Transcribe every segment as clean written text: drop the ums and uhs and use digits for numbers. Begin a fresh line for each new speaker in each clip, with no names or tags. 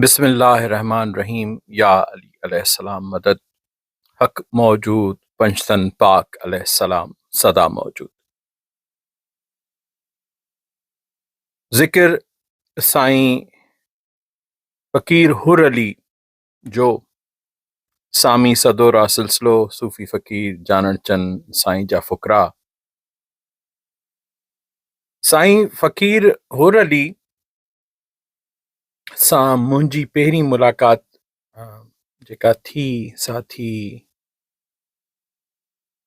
بسم الله الرحمٰن الرحيم يا علي عليه السلام مدد حق موجود پنجتن پاڪ عليه السلام سدا موجود. ذڪر سائين فقير حر علي جو سامي سدورا سلسلو صوفي فقير جانڻ چن سائين جا فقراء سائين فقير حر علي سان منهنجي پهرين ملاقات جيڪا ٿي سا ٿي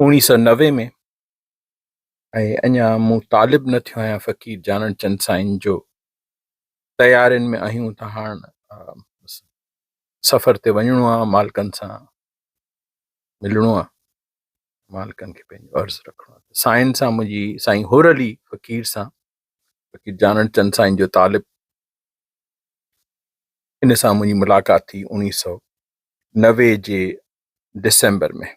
اوڻيهه سو 90 ۾ ۽ اڃا مون طالب نه ٿيو آهيان فقير جانڻ چند سائين جو تيارين ۾ آهيون ته هاڻ سفر تي وڃڻو آهي مالڪن سان ملڻو آهي مالڪن کي پنهنجو عرض رکڻو آهي سائين سان منهنجي سائين حر علي فقير سان فقير جانڻ چند سائين جو طالب ان سان منهنجي ملاقات ٿي اوڻيهه سو 90 جي ڊسمبر ۾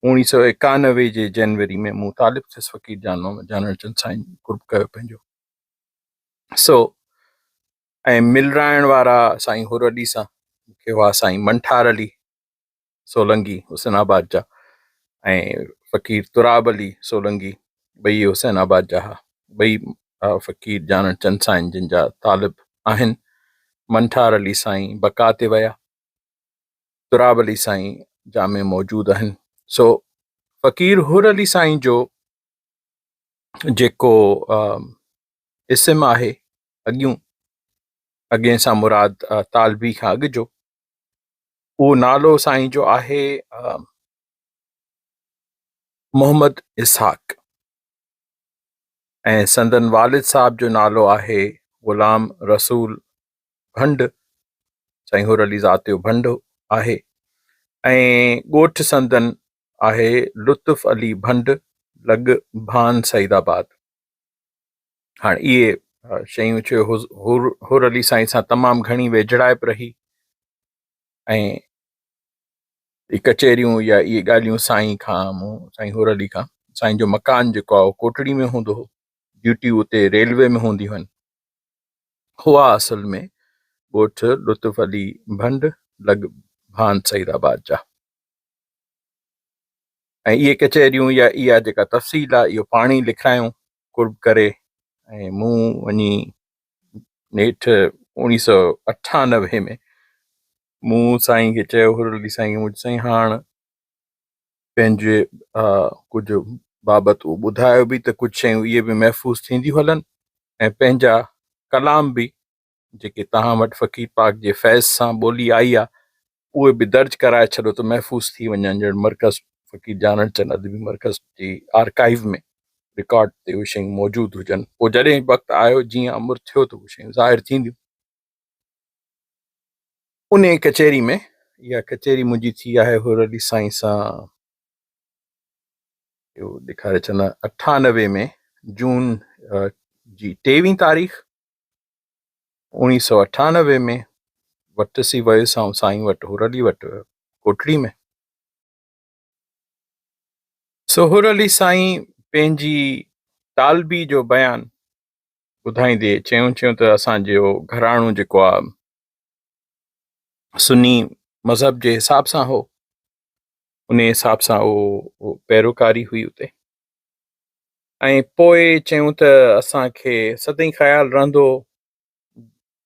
اوڻيهه سو 91 جي جنوري ۾ مون طالب ٿيس فقير جان محمد جانڻ چند سائين قرب ڪيو پنهنجو سو ۽ ملرائڻ وارا سائين حر علي سان مونکي هئا سائين منٺار علي سولنگي حسين آباد جا ۽ فقير تراب علي سولنگي ٻئي حسين آباد جا ها ٻئي فقير جانڻ چند سائين جن جا طالب آهن منٺار علي سائين بقا تي ويا تراب علي سائين جامع موجود آهن سو فقير حر علي سائين جو جيڪو اسم آهي اڳيون اڳين سان مراد طالبي کان اڳ جو اهو نالو سائين جو آهي محمد اسحاق ۽ سندن والد صاحب جو نالو آهي غلام رسول ڀنڊ سائين حر علي ذات جو ڀنڊ آهي ۽ ڳوٺ سندن آهي لطف علي ڀنڊ لڳ ڀان سعيد آباد هاڻ اهي شيون چيو حر علي سائين سان تمام گهڻي ويجهڙائپ رهي ۽ اهي ڪچهريون يا اهي ڳالهيون سائين کان مون سائين حر علي کان سائين جو مڪان جيڪو آهي ڪوٽڙي ۾ هوندو هو ڊيوٽي اتي ريلوي ۾ هوندي هئن هئا اصل ۾ ڳوٺ لطف علي ڀنڊ لڳ ڀان سعيد آباد جا ۽ اهي ڪچهريون يا اها جيڪا تفصيل آهي اهو پاڻي لکرايون قرب ڪري ۽ مون وڃي نيٺ اوڻيهه سو 98 ۾ مون سائين کي چيو حر علي سائين کي مون سائين هاڻ پنهنجي ڪجهه بابت اهو ٻڌايو به ته ڪجهه شيون اهي به محفوظ ٿينديون هلن ۽ پنهنجا ڪلام به جيڪي توهان وٽ فقير پاڪ جي فيض سان ٻولي آئي آهي اهي به درج ڪرائي ڇڏو ته محفوظ ٿي وڃن ڄڻ مرڪز فقير جانڻ چند ادبي مرڪز جي آرڪائيو ۾ رڪارڊ تي اهي شيون موجود هجن پوء جڏهن وقت آيو جيئن امر ٿيو ته اهي شيون ظاهر ٿينديون. انهي ڪچهري ۾ اها ڪچهري منهنجي ٿي آهي حر علي سائين سان اهو ڏيکاري ڇڏان 98 ۾ جون جي 23 تاريخ 1998 ۾ وٽس ئي ويس آئون سائين وٽ حر علي وٽ ڪوٽڙي ۾. سو حر علي سائين پنهنجي طالبي جو بيان ٻڌائيندي چيون چيون ته اسان جو گهراڻو جيڪو آ سني مذهب جي حساب سان هو ان حساب سان اهو پيروڪاري هئي اتي ۽ پوء چيون ته اسان کي سدائين خيال رهندو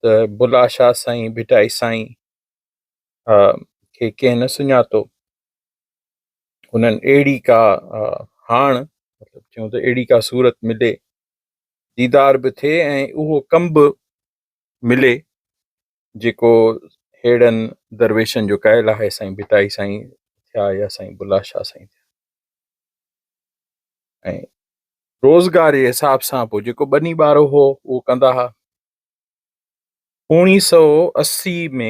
ته بلا شاهه سائين ڀٽائي سائين کي ڪنهن نه سڃاتو انهن اهڙي ڪا هاڻ مطلب چيون ته اهڙي ڪا صورت ملي ديدار به ٿئي ۽ اهو ڪم به ملي جيڪو ههڙن درويشن جو ڪيل آهي سائين ڀٽائي سائين ٿيا يا سائين بلا شاهه سائين ٿيا ۽ روزگار جي حساب سان پوء جيڪو ٻني ٻارو هو اهو ڪندا ها. اوڻيهه سو 80 ۾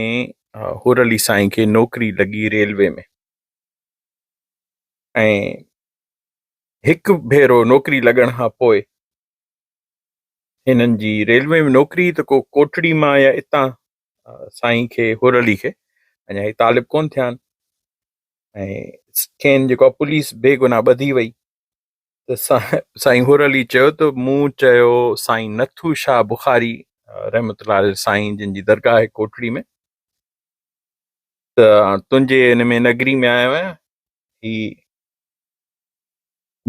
حر علي سائين کي نوڪري لڳي ريلوي ۾ ۽ هڪ ڀيرو نوڪري لڳڻ کان پوء هنن جي ريلوي ۾ نوڪري ته ڪو ڪوٽڙي مان يا اتان سائين کي حر علي کي اڃا هي طالب ڪون ٿيا آهن ۽ کين جيڪو آهي پوليس بي گناهه ٻڌي وئي ته سائين حر علي چيو ته مون چيو سائين نٿو شاهه بخاري رحمت الله عليه سائين جن جي درگاهه آهي ڪوٽڙي ۾ ته هاڻ تنهنجي ان ۾ نگري ۾ آيو آهيان هي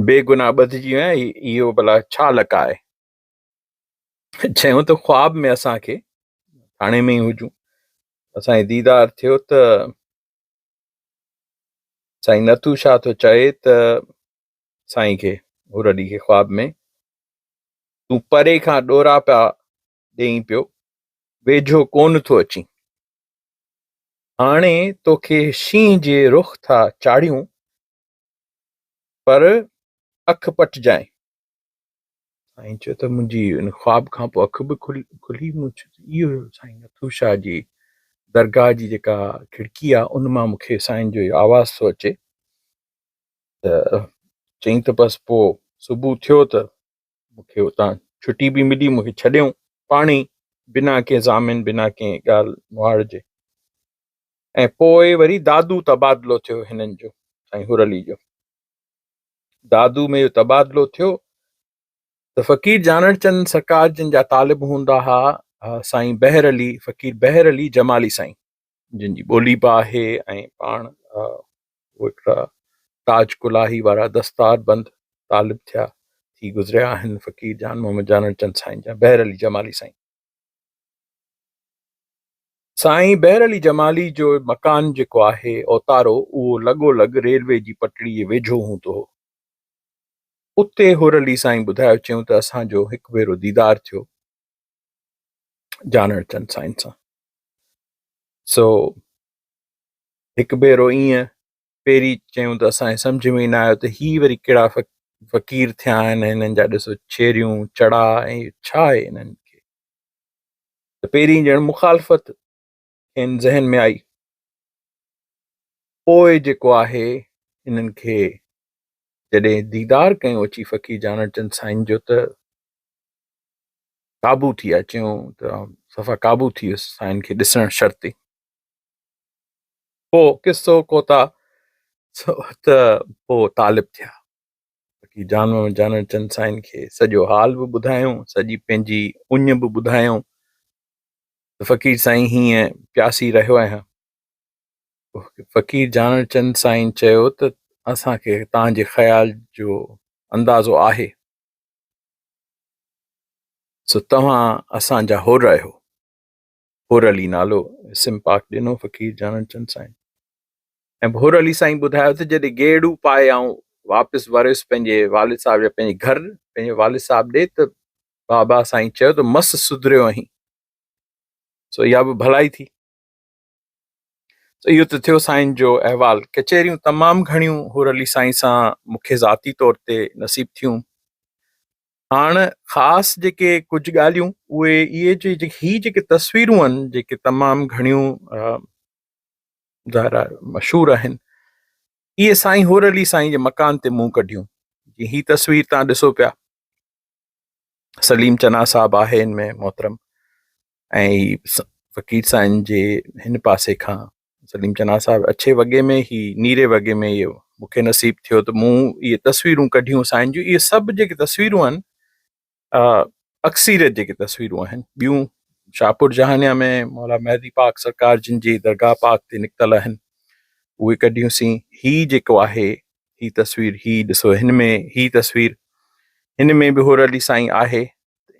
بيگناهه ٻڌجي ويو آهيان اهو ڀلا ڇا لڪا آهي چيائون ته خواب ۾ اسان کي ٿاڻي ۾ ئي هجون اسان جي ديدار ٿيو ته سائين نٿو شاهه ٿو چئي ته سائين کي حر علي کي خواب ۾ تون پري کان ڏورا پيا ڏئين پيو ويجهو ڪونه ٿو اچين هاڻي توکي شينهن جي رخ ٿا چاڙهيون پر اک پٽجانء. سائين چيو ته منهنجي ان خواب کان پوء اک به کلي مون چيو ته اهو سائين نٿو شاهه جي درگاهه جي جيڪا کڙڪي آهي ان مان مون کي سائين جو اهو آواز ٿو اچي ته چئين ته بس پوء صبح ٿيو ته مون کي اتان ڇٽي به ملي مون کي ڇڏيائون پاڻ ئي بنا ڪنهن ضامن بنا ڪنهن ڳالهه مهاڙ جي ۽ پوء وري دادو تبادلو ٿيو هنن جو سائين حر علي جو دادو ۾ اهو تبادلو ٿيو ته فقير جانڻ چند سرڪار جن جا طالب هوندا ها سائين بحر علي فقير بحر علي جمالي سائين جن جي ٻولي به آهي ۽ پاڻ هڪڙا تاج ڪلاهي وارا دستار بند طالب ٿيا ٿي گذريا آهن فقير جان محمد جانڻ چند سائين جا بحر علي جمالي سائين سائين بحر علي جمالي جو مڪان جيڪو آهي اوتارو اهو لڳو لڳ ريلوي جي پٽڙي جي ويجهو هوندو هو. اتي حر علي سائين ٻڌايو چيائون ته اسان جو هڪ ڀيرو ديدار ٿيو جانڻ چند سائين سان. سو هڪ ڀيرو ائين پهرين چيائون ته اسان کي سمجهه ۾ ئي نه آيو ته هي وري ڪهڙا فقير ٿيا آهن هنن جا ڏسو ڇيريون چڙا ۽ ڇا آهي هنن کي. ته پهرين ڄڻ مخالفت کين ذهن ۾ آئي. پوء جيڪو آهي انهن کي جڏهن ديدار ڪيون اچي فقير جانڻ چند سائين جو ته قابو ٿي ويا چيون ته صفا قابو ٿي ويس سائين کي ڏسڻ شرط ئي. پوء قصو ڪوتا ته پوء طالب ٿيا. فقير جان محمد جانڻ چند سائين کي سڄو حال به ٻڌايائون، سڄي پنهنجي اڃ به ٻڌايائون ته فقير سائين هيئن پياسي رهيو آهيان. فقير جانڻ چند سائين چيو ته اسان کي توهان جي خيال جو اندازو آهي، سو توهان اسان جا حر آهيو. حر علي نالو اسم پاڪ ڏنو فقير جانڻ چند سائين. ۽ ڀور علي سائين ٻڌايو ته جڏهن گيڙو پائي آئون واپس وريس پنهنجي والد صاحب جا پنهنجي گهر پنهنجي والد صاحب ڏي ته بابا سائين چيو ته مس سڌريو آهين سو اها به ڀلائي ٿي سو اهو ته ٿيو سائين جو احوال ڪچهريون تمام گهڻيون حور علي سائين سان مون کي ذاتي طور تي نصيب ٿيون هاڻ خاص جيڪي ڪجهه ڳالهيون اهي اهي جي هي جيڪي تصويرون آهن جيڪي تمام گهڻيون ظاهر آهي مشهور آهن اهي سائين حور علي سائين جي مڪان تي مون ڪڍيون جي هي تصوير تان ڏسو پيا سليم چنا صاحب آهي ان ۾ محترم ۽ فقير سائين جي هن پاسي کان سليم چنا صاحب اڇي وڳي ۾ هي نيري وڳي ۾ اهو مونکي نصيب ٿيو ته مون اهي تصويرون ڪڍيون سائين جون اهي سڀ جيڪي تصويرون آهن اڪثريت جيڪي تصويرون آهن ٻيون شاهپور جهانيا ۾ مولا مهدي پاڪ سرڪار جن جي درگاهه پاڪ تي نڪتل آهن اهي ڪڍيون سين هي جيڪو آهي هي تصوير هي ڏسو هن ۾ هي تصوير هن ۾ به حر علي سائين آهي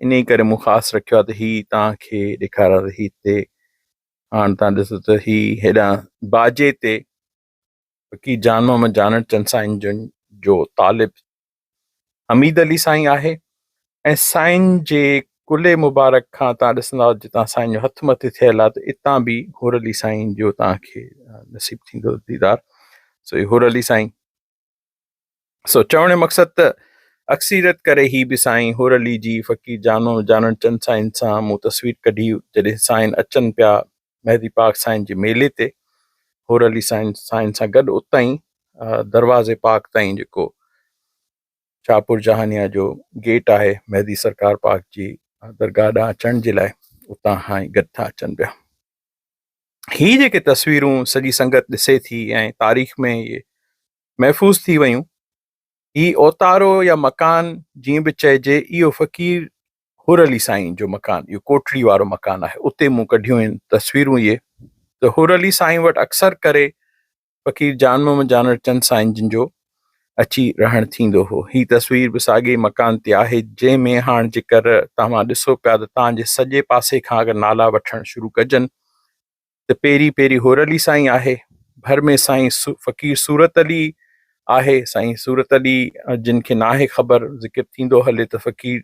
انهي ڪري مون خاص رکيو آهي ته هي توهان کي ڏيکاريان ته هي تي هاڻ توهان ڏسو ته هي هيڏانهن باجي تي فقير جان محمد جانڻ چند سائين جن جو طالب حميد علي سائين آهي ۽ سائين جي ڪلهي مبارڪ کان تان ڏسندا جتان سائين جو هٿ مٿي ٿيل آهي ته اتان به حور علي سائين جو تان کي نصيب ٿيندو ديدار سو هي حور علي سائين سو چوڻ جو مقصد ته اڪثريت ڪري هي به سائين حور علي جي فقير جانو جانڻ چند سائين سان مون تصوير ڪڍي جڏهن سائين اچن پيا مهدي پاڪ سائين جي ميلي تي حور علي سائين سائين سان گڏ اتان ئي دروازي پاڪ تائين جيڪو شاهپور جهانيا جو گيٽ آهي مهدي سرڪار پاڪ جي درگاهه ڏانهن اچڻ جي لاء اتان کان ئي گڏ ٿا اچن پيا. هي جيڪي تصويرون سڄي سنگت ڏسي ٿي ۽ تاريخ ۾ اهي محفوظ ٿي ويون، هي اوتارو يا مڪان جيئن به چئجي اهو فقير حر علي سائين جو مڪان اهو ڪوٽڙي وارو مڪان آهي اتي مون ڪڍيون آهن تصويرون اهي ته حر علي سائين وٽ اڪثر ڪري فقير جان محمد جانڙ چند سائين جن جو اچي رهڻ ٿيندو هو. هي تصوير به ساڳئي مڪان تي آهي جنهن ۾ هاڻ جيڪر توهان ڏسو پيا ته توهان جي سڄي پاسي کان اگر نالا وٺڻ شروع ڪجن ته پهرين پهرين حر علي سائين آهي، ڀر ۾ سائين فقير صورت علي آهي، سائين صورت علي جن کي ناهي خبر ذڪر ٿيندو هلي ته فقير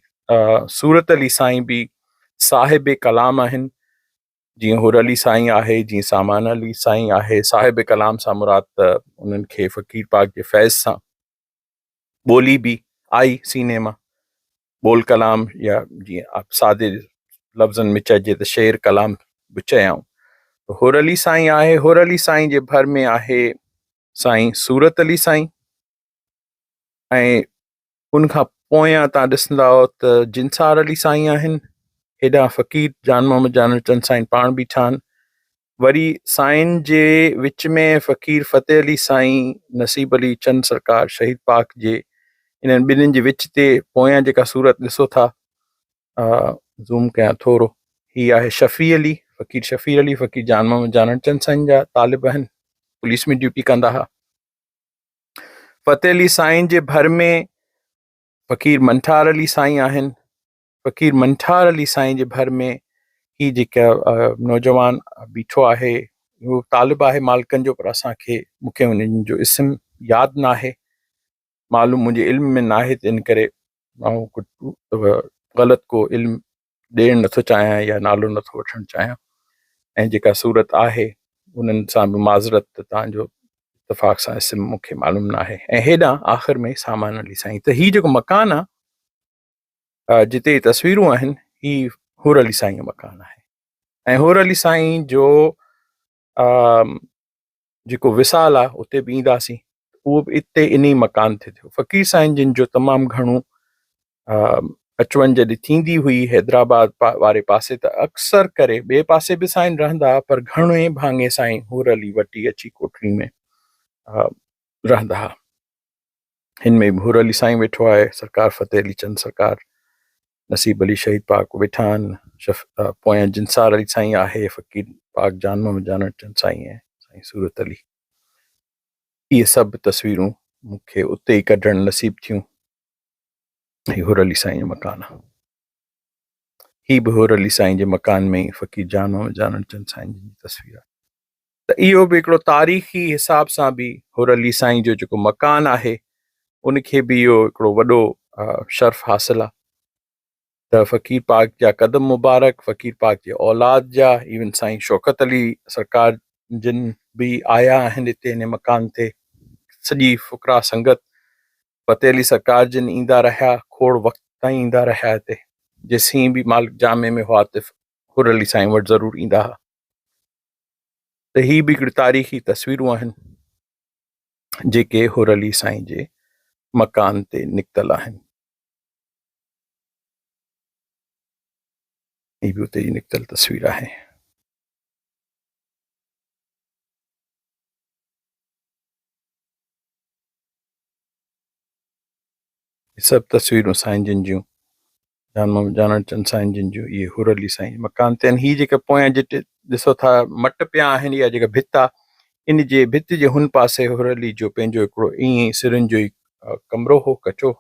صورت علي سائين به صاحب ڪلام آهن، جيئن حر علي سائين آهي، جيئن سامان علي سائين آهي، صاحب ڪلام سان مراد ته انهن کي فقير پاڪ جي فيض سان ٻولي به آئي سيني مان، ٻول ڪلام يا جيئن سادي لفظن ۾ چئجي ته شعر ڪلام به چيائون. حر علي سائين آهي، حر علي سائين جي ڀر ۾ آهي سائين صورت علي سائين ۽ ان کان پويان تان ڏسندا ته جنسار علي سائين آهن، هيڏانهن فقير جان محمد جانڻ چند سائين پاڻ بيٺا آهن، وري سائين جي وچ ۾ فقير فتح علي سائين، نصيب علي چند سرڪار شهيد پاڪ جي انهن ٻنهين جي وچ تي پويان جيڪا صورت ڏسو ٿا زوم ڪيان ٿورو هي آهي شفيع علي فقير شفيع علي فقير جان محمد جانڻ چند سائين جا طالب آهن پوليس ۾ ڊيوٽي ڪندا ها. فتح علي سائين جي ڀر ۾ فقير منٺار علي سائين آهن. فقير منٺار علي سائين جي ڀر ۾ هي جيڪا نوجوان بيٺو آهي اهو طالب آهي مالڪن جو پر اسان کي مون کي انهن جو اسم ياد ناهي معلوم منهنجي علم ۾ ناهي ته ان ڪري آئون غلط ڪو علم ڏيڻ نٿو چاهيان يا نالو نٿو وٺڻ چاهيان ۽ جيڪا صورت آهي انهن سان به معذرت ته تان جو اتفاق سان اسم مون کي معلوم نه آهي ۽ هيڏانهن آخر ۾ سامان علي سائين ته هي جيڪو مڪان آهي جتي تصويرون آهن هي حور علي سائين جو مڪان آهي ۽ حور علي سائين جو جيڪو وصال آ اتي به اينداسين اهو به اتي انهي مڪان تي ٿيو. فقير سائين جن جو تمام گهڻو اچ وڃ جڏهن ٿيندي هئي حيدرآباد واري پاسي ته اڪثر ڪري ٻئي پاسي به سائين رهندا ها پر گهڻي ڀاڱي سائين حور علي وٽ ئي اچي ڪوٺڙي ۾ رهندا ها. هن ۾ به حور علي سائين ويٺو آهي، سرڪار فتح علي چند سرڪار، نصيب علي شهيد پاڪ ويٺا آهن، پويان جنسار علي سائين آهي، فقير پاڪ جان محمد جانڻ چند سائين ۽ سائين صورت علي. اهي سڀ تصويرون مون کي اتي ئي ڪڍڻ نصيب ٿيون. هي حور علي سائين جو مڪان آهي. هي به حور علي سائين جي مڪان ۾ ئي فقير جان محمد جانڻ چند سائين جن جي تصوير آهي. ته اهو به هڪڙو تاريخي حساب سان به حر علي سائين جو جيڪو مڪان آهي ان کي به اهو هڪڙو وڏو شرف حاصل آهي ته فقير پاڪ جا قدم مبارڪ فقير پاڪ جي اولاد جا ايون سائين شوڪت علي سرڪار جن به آيا آهن هتي هن مڪان تي سڄي فقرا سنگت فتح علي سرڪار جن ايندا رهيا کوڙ وقت تائين ايندا رهيا هتي جيسين به مالڪ جامع ۾ هئا ته حر علي سائين وٽ ضرور ايندا هئا ته هي به هڪڙيون تاريخي تصويرون آهن جيڪي حر علي سائين جي مڪان تي نڪتل آهن. هي به اتي جي نڪتل تصوير آهي. سڀ تصويرون سائين جن جون جان محمد جانڻ چند سائين جن جون اهي حر علي سائين مڪان تي آهن هي جيڪا پويان جتي ڏسو ٿا مٽ پيا آهن يا جيڪا ڀت آ ان جي ڀت جي هن پاسي حر علي جو پنهنجو هڪڙو ائين ئي سرن جو ئي ڪمرو هو ڪچو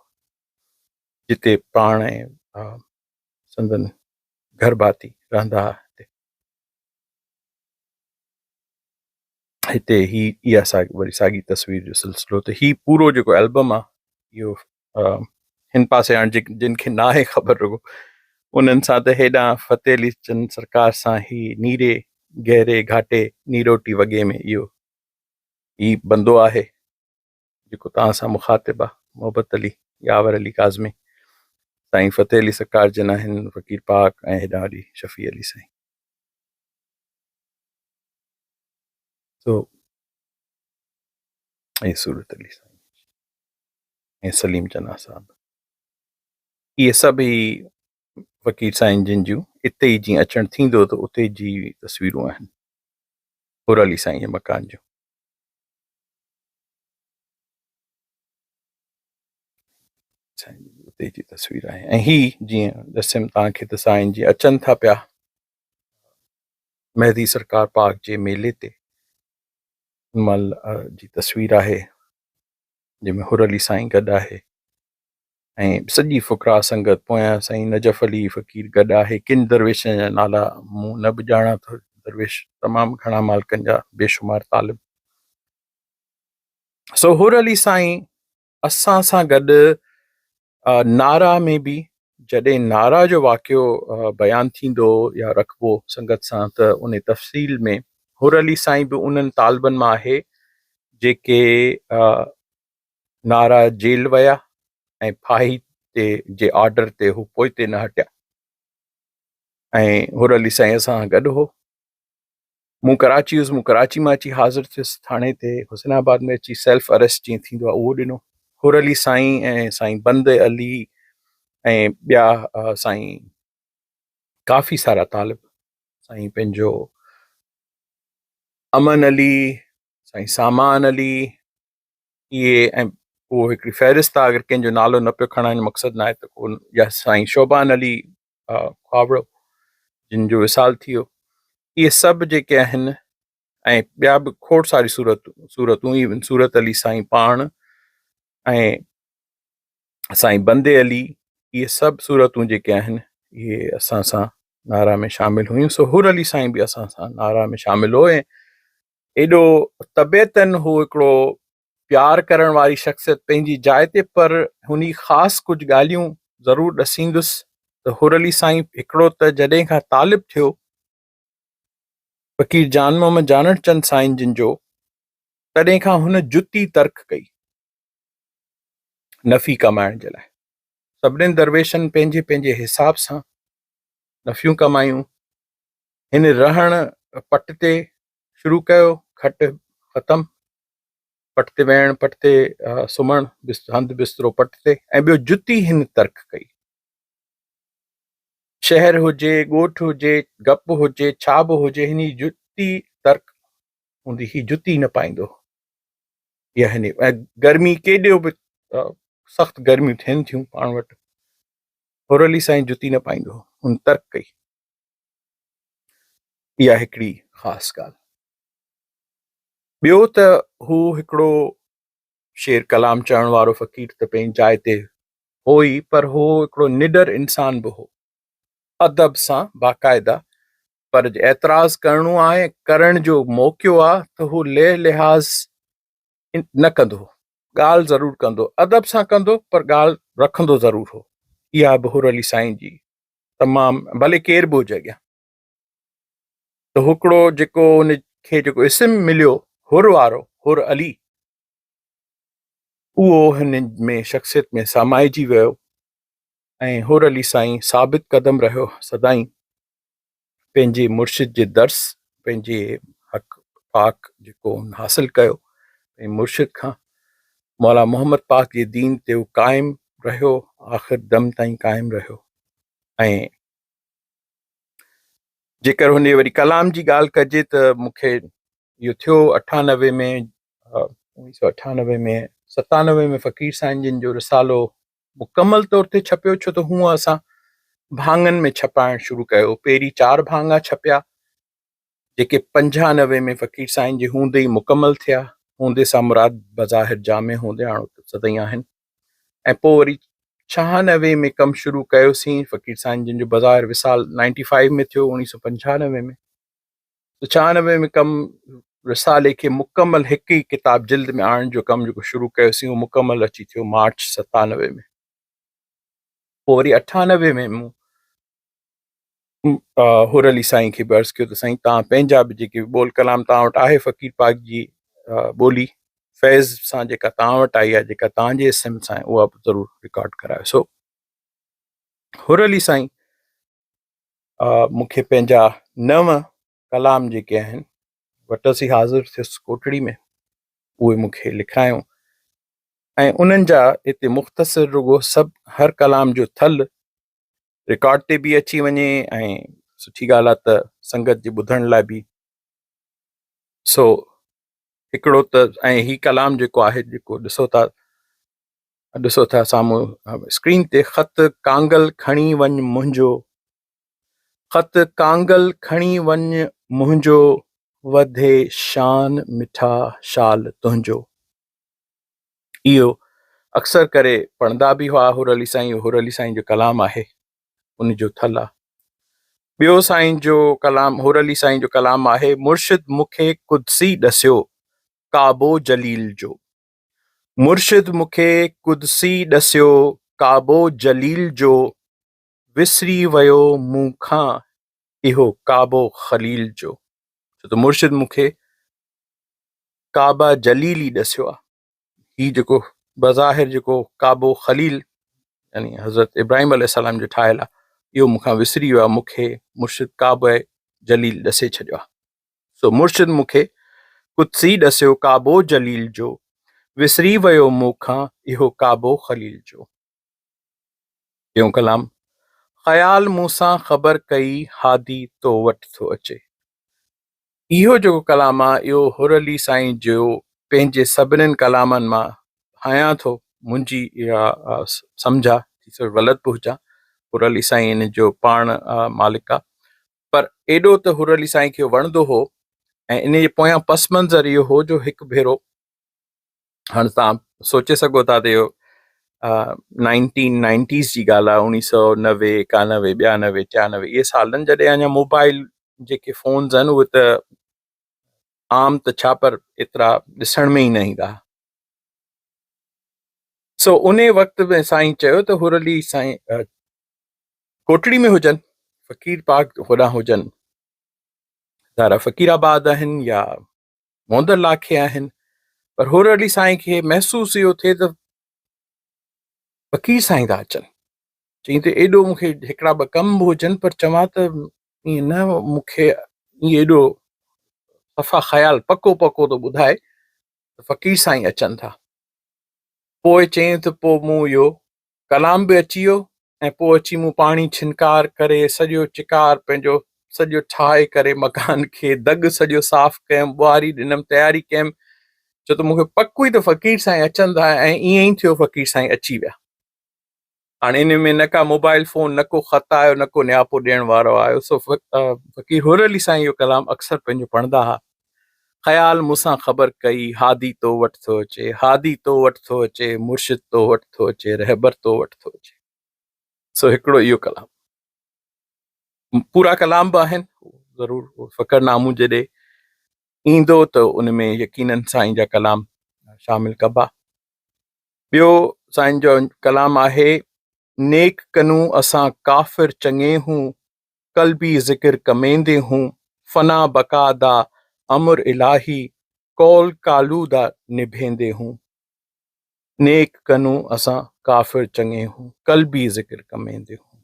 جتي پاڻ ۽ سندن گهر ڀاتي رهندا هئا هتي هتي هي اها ساڳي وري ساڳي تصوير جو سلسلو ته هي پورو جيڪو البم آ اهو هن پاسي هاڻ جن کي ناهي خبر رڳو انهن سان ته هيڏانهن فتح علي چند سرڪار سان هي نيري گهري گهاٽي نيروٽي وڳي ۾ اهو هي بندو آهي جيڪو توهان سان مخاطب آ محبت علي ياور علي ڪاظمي سائين فتح علي سرڪار جن آهن فقير پاڪ ۽ هيڏانهن وري شفيع علي سائين سو ۽ صورت علي سائين ۽ سليم چنا صاحب اهي سڀ ئي فقير سائين جن جون اتي ئي جيئن اچڻ ٿيندو ته اتي جي تصويرون آهن حر علي سائين جي مڪان جون. سائين جن اتي اتي جي تصوير آهي ۽ هي جيئن ڏسيم توهان کي ته سائين جي اچن ٿا پيا مهدي سرڪار پاڪ جي ميلي تي مل جي تصوير آهي جنهن ۾ حر علي سائين گڏ آهي ۽ سڄي فقراء سنگت پويان سائين نجف علي فقير گڏ آهي ڪن درويشن جا نالا مون نه به ڄاڻان ٿو درويش تمام گهڻا مالڪن جا بيشمار طالب سو حر علي سائين اسان سان گڏ نارا ۾ به جڏهن نارا جو واقعو بيان ٿيندو يا رکبو سنگت سان ته ان تفصيل ۾ حر علي سائين به انهن طالبن مان آهي جيڪي نارا جيل ويا ۽ ڦاهي تي جي آرڊر تي هو پوئتي نه هٽيا ۽ حر علي سائين اسان سان گڏ هو. مون ڪراچي هيس مون ڪراچي مان اچي حاضر ٿيس ٿاڻي تي حسين آباد ۾ اچي سيلف اريسٽ جيئن ٿيندو آهي اهو ڏنو حر علي سائين ۽ سائين بند علي ۽ ٻيا سائين ڪافي سارا طالب سائين پنهنجو امن علي سائين سامان علي اهي ۽ اهو هڪڙي فهرست آهي اگر ڪنهن جو نالو نه پيو کڻان مقصد نه آهي ته ڪو يا سائين شعبان علي کهاوڙو جن جو وصال ٿي ويو اهي سڀ جيڪي آهن ۽ ٻيا به کوڙ ساري صورت صورتون ايون صورت علي سائين پاڻ ۽ سائين بندي علي اهي سڀ صورتون جيڪي آهن اهي اسان سان نارا ۾ شامل هيون سو حر علي سائين به اسان سان نارا ۾ شامل هو ۽ ايڏو طبيعتن هو هڪڙو پيار ڪرڻ واري شخصيت پنهنجي جاء تي پر هن جي خاص ڪجهه ڳالهيون ضرور ڏسيندس ته حر علي سائين هڪڙو ته جڏهن کان طالب ٿيو فقير جان محمد جانڻ چند سائين جن جو تڏهن کان هن جتي ترڪ ڪئي نفي ڪمائڻ جي لاء سڀني درويشن پنهنجي پنهنجي حساب سان نفيون ڪمايون هن رهڻ پٽ تي شروع ڪيو کٽ ختم پٽ تي ويهڻ، پٽ تي سمهڻ، هنڌ بسترو پٽ تي ۽ ٻيو جتي هن ترڪ ڪئي. شهر هجي، ڳوٺ هجي، گپ هجي، ڇا به هجي هن جي جتي ترڪ هوندي هئي، جتي نه پائيندو هو. اها هن ۽ گرمي ڪيڏو به سخت گرميون ٿين ٿيون پاڻ وٽ، حر علي سائين جتي نه پائيندو هو، هن ترڪ ڪئي. اها هڪڙي خاص ڳالهه. ٻيو ته هو هڪڙو شعر ڪلام چوڻ وارو فقير ته پنهنجي جاء تي هو ئي پر هو هڪڙو نڊر انسان به هو. ادب سان باقاعده پر جي اعتراض ڪرڻو آهي ۽ ڪرڻ جو موقعو آ ته هو لي لحاظ نه ڪندو هو. ڳالهه ضرور ڪندو، ادب سان ڪندو پر ڳالهه رکندو ضرور هو. اها به حر علي سائين جي تمام ڀلي ڪير به هجي اڳيان. ته هڪڙو جيڪو ان کي جيڪو اسم مليو حر وارو حر علي اهو هن ۾ شخصيت ۾ سامائجي ويو ۽ حر علي سائين ثابت قدم رهيو سدائين پنهنجي مرشد جي درس پنهنجي حق پاڪ جيڪو هن حاصل ڪيو ۽ مرشد کان مولا محمد پاڪ جي دين تي هو قائم رهيو آخر دم تائين قائم رهيو ۽ جيڪر هن جي وري ڪلام جي ڳالهه ڪجي ته مون کي اهو ٿيو 98 ۾ 1998 ۾ 97 ۾ فقير سائين جن جو رسالو مڪمل طور تي ڇپيو ڇو ته هونء اسان ڀاڱن ۾ ڇپائڻ شروع ڪيو پهرين چار ڀاڱا ڇپيا جيڪي 95 ۾ فقير سائين جي هوندي ئي مڪمل ٿيا هوندي سان مراد بظاهر جامع هوندي هاڻو ته سدائين آهن ۽ پوء وري 96 ۾ ڪم شروع ڪيوسين فقير سائين جن جو بظاهر وصال 95 ۾ ٿيو 1995 ۾ ته 96 ۾ ڪم رسالي کي مڪمل هڪ ئي ڪتاب جلد ۾ آڻڻ جو ڪم جيڪو شروع ڪيوسين اهو مڪمل اچي ٿيو مارچ 97 ۾ پوء وري 98 ۾ مون حر علي سائين کي به عرض ڪيو ته سائين توهان پنهنجا به جيڪي ٻول ڪلام توهان وٽ آهي فقير پاڪ جي ٻولي فيض سان جيڪا توهان وٽ آئي آهي جيڪا توهان جي اسم سان آهي اها به ضرور رڪارڊ ڪرايو سو حر علي سائين مون کي پنهنجا نو ڪلام جيڪي آهن وٽس ئي حاضر ٿيس ڪوٽڙي ۾ اهي مون کي لکرايون ۽ انهن جا هتي مختصر رڳو سڀ هر ڪلام جو ٿل رڪارڊ تي به اچي وڃي ۽ سٺي ڳالهه آ ته سنگت جي ٻڌڻ لاء به سو هڪڙو ته ۽ هي ڪلام جيڪو آهي جيڪو ڏسو ٿا. ڏسو ٿا سامهون اسڪرين تي خط ڪانگل کڻي وڃ منهنجو خط ڪانگل کڻي وڃ منهنجو وڌي شان مٺا شال تنهنجو. اهو اڪثر ڪري پڙهندا به هئا حر علي سائين اهو حر علي سائين جو ڪلام آهي ان جو ٿل آ. ٻيو سائين جو ڪلام حر علي سائين جو ڪلام آهي مرشد مون کي قدسي ڏسيو ڪعبو جليل جو. مرشد مون کي قدسي ڏسيو ڪعبو جليل جو وسري ويو مون کان اهو ڪعبو خليل جو. ڇو ته مرشد مون کي ڪعبه جليل ئي ڏسيو آ. هي جيڪو بظاهر جيڪو ڪعبو خليل يعني حضرت ابراهيم عليه السلام جو ٺاهيل آ اهو مون کان وسري ويو آ مون کي مرشد ڪعبه جليل ڏسي ڇڏيو آ. سو مرشد مون کي قدسي ڏسيو ڪعبو جليل جو وسري ويو مون کان اهو ڪعبو خليل جو. ٽيون ڪلام، خيال مون سان خبر ڪئي هادي تو وٽ ٿو اچي. اهو جيڪو ڪلام آ اهو حر علي سائين جو پنهنجي سڀنين ڪلامن مان ڀانيان ٿو منهنجي اها سمجهه آ ٿي سگهي غلط به هجان حر علي سائين ان جو پاڻ مالڪ آ پر ايڏو ته حر علي سائين کي وڻندو هو ۽ ان جي پويان پس منظر اهو هو جو هڪ ڀيرو هاڻ توهان سوچي سگهو ٿا ته اهو نائنٽين نائنٽيز جي ڳالهه آهي اوڻيهه سؤ نوي ايڪانوي ٻيانوي ٽيانوي اهي سالن جڏهن اڃا موبائل جيڪي فونز آهن اهي ته عام ته ڇا پر ايترا ڏسڻ ۾ ئي نه ايندا سو ان وقت ۾ سائين چيو ته حر علي سائين ڪوٽڙي ۾ هجن فقير پاڪ هوڏانهن هجن دارا فقير آباد آهن يا موندر لاکي آهن پر حر علي سائين کي محسوس اهو ٿئي ته فقير سائين ٿا اچن چئي ته ايڏو مون کي هڪڙا ٻه ڪم به هجن پر چوان ته ائين نه مون کي ائين ايڏو صفا خيال پڪو پڪو ٿو ٻڌائي ته فقير سائين اچن ٿا پوء چيائين ته پوء مون اهو ڪلام به اچي ويو ۽ پوء اچي مون پاڻي ڇنڪار ڪري سڄو چڪار پنهنجو سڄو ٺاهي ڪري مڪان کي دڳ سڄو صاف ڪيم ٻهاري ڏنم تياري ڪيم ڇو ته مون کي پڪ هئي ته فقير سائين اچن ٿا ۽ ائين ئي ٿيو فقير سائين اچي ويا. هاڻي ان ۾ نه ڪا موبائل فون نه ڪو خط آيو نه ڪو نياپو ڏيڻ وارو آيو سو فقير حر علي سائين اهو ڪلام اڪثر پنهنجو پڙهندا ها. خيال مون سان خبر ڪئي، هادي تو وٽ ٿو اچي، هادي تو وٽ ٿو اچي، مرشد تو وٽ ٿو اچي، رهبر تو وٽ ٿو اچي. سو هڪڙو اهو ڪلام. پورا ڪلام به آهن، ضرور فقر نامون جڏهن ايندو ته ان ۾ يقينن سائين جا ڪلام شامل ڪبا. ٻيو سائين جو ڪلام آهي، نيڪ ڪنون اسان ڪافر چڱي هون، قلبي ذڪر ڪميندي هون، فنا بقا دا امر الاهي، قول قالو دا نڀيندي هون. نيڪ ڪنون اسان ڪافر چڱي هون، قلبي ذڪر ڪميندي هون.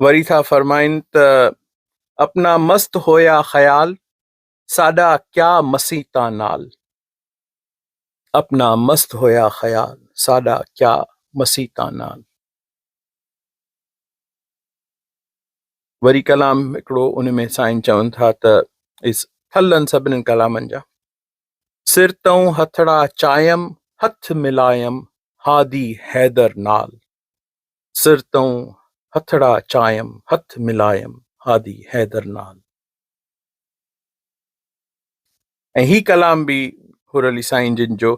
وري ٿا فرمائن ته اپنا مست هويا خيال، ساڏا ڪيا مسيتان نال. اپنا مست هويا خيال، ساڏا ڪيا مسيتان نال. وري ڪلام هڪڙو ان ۾ سائين چون ٿا ته ٿلن سڀني ڪلامن جا سر تئون هٿڙا چايم هٿ ملايم هادي حيدر نال سر تئون هٿڙا چايم هٿ ملايم هادي حيدر نال ۽ هي ڪلام به حر علي سائين جن جو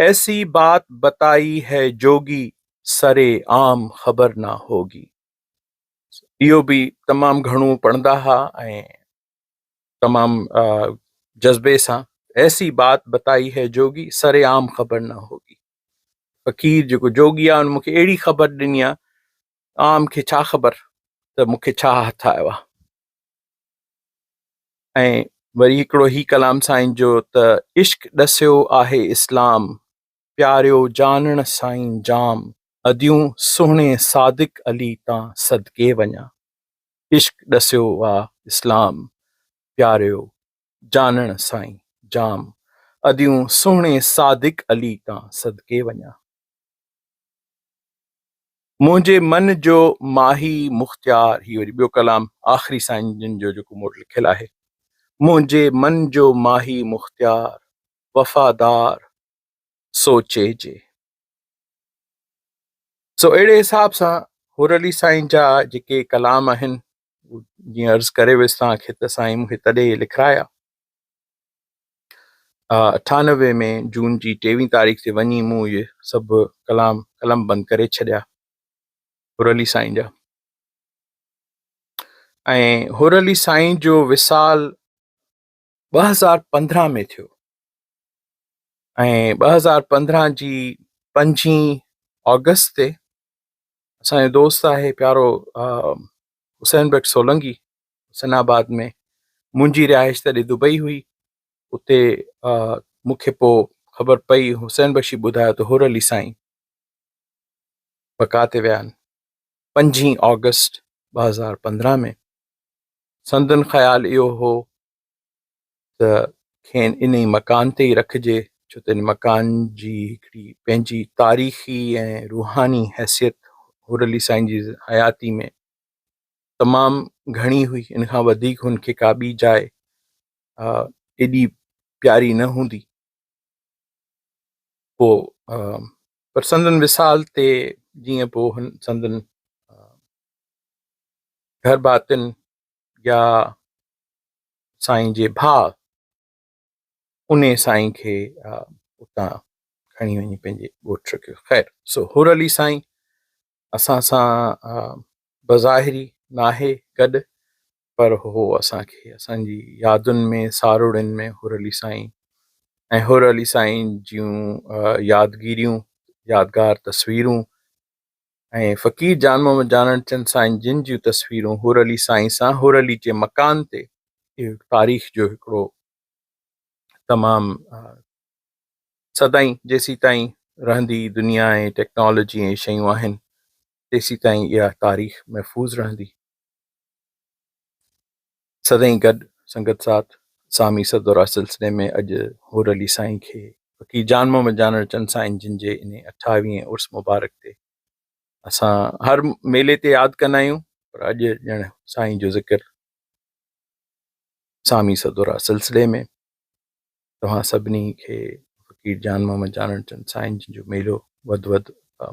ايسي بات بتائي هي جوگي سري عام خبر نه هوگي اهو به تمام گهڻو پڙهندا ها ۽ تمام جذبي سان ايسي بات بتائي هي جوگي سري عام خبر نه هوگي فقير جيڪو جوگي آهي ان مونکي اهڙي خبر ڏني آهي عام کي ڇا خبر ته مونکي ڇا هٿ آيو آهي ۽ وري هڪڙو هي ڪلام سائين جو ته عشق ڏسيو آهي اسلام، پياريو جانڻ سائين جام، اديون سهڻي صادق علي تان صدقي وڃان. عشق ڏسيو آ اسلام، پياريو جانڻ سائين جام، اديون سهڻي صادق علي تان صدقي وڃان. منهنجي من جو ماهي مختيار هي وري ٻيو ڪلام آخري سائين جن جو جيڪو مون وٽ لکيل آهي منهنجي من جو ماهي مختيار وفادار سوچيجي. سو اهڙي حساب سان حر علي سائين جا جيڪي ڪلام آهن جيئن عرض ڪري ويس توهان کي ته سائين مون کي تڏهن لکرايا 98 ۾ جون جي ٽيويهين تاريخ تي وڃي مون اهي سڀ ڪلام قلم بند ڪري ڇڏيا حر علي سائين جا ۽ حر علي سائين جو وصال 2015 ۾ ٿيو ۽ 2015 جي پنجين آگسٽ تي اسان جو دوست آهي پيارو حسين بخش سولنگي حسين آباد ۾ منهنجي رهائش تڏهن دبئي هئي اتي مون کي پوء خبر پئي حسين بخش ٻڌايو ته حر علي سائين بقا تي ويا آهن پنجين آگسٽ 2015 ۾ سندن خيال اهو هو ته کين انهي مڪان تي ئي رکجي، ڇو ته ان مڪان جي هڪڙي پنهنجي تاريخي ۽ روحاني حيثيت حر علي سائين جي حياتي ۾ تمام گهڻي هئي، ان کان وڌيڪ هن کي ڪا ٻي جاء ايڏي پياري نه هوندي. پوء پر سندن وصال تي جيئن پوء هن سندن گهر ڀاتين يا سائين جي ڀاء انهي سائين کي اتان کڻي وڃي پنهنجي ڳوٺ رکيو. خير سو حر علي سائين اسان سان بظاهري ناهي گڏ پر هو اسان کي اسان جي يادن ۾ ساروڙين ۾ حر علي سائين ۽ حر علي سائين جون يادگيريون يادگار تصويرون ۽ فقير جان محمد جانڻ چند سائين جن جون تصويرون حر علي سائين سان حر علي جي مڪان تي اهو تاريخ جو هڪڙو تمام سدائين جيسيتائين رهندي دنيا ۽ ٽيڪنالاجي ۽ شيون آهن تيسيتائين اها تاريخ محفوظ رهندي. سدائين گڏ سنگت ساٿ سامي صدورا سلسلي ۾ اڄ حور علي سائين کي فقير جان محمد جانڻ چند سائين جن جي انهي اٺاويهين عرس مبارڪ تي اسان هر ميلي تي ياد ڪندا آهيون پر اڄ ڄڻ سائين جو ذڪر سامي صدورا سلسلي ۾ توهان سڀني کي فقير جان محمد جانڻ چند سائين جن جو ميلو وڌ وڌ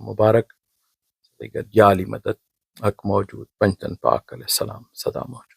مبارڪ. سدائين گڏ يا علي مدد حق موجود پنجتن پاڪ عليه السلام سدا موجود.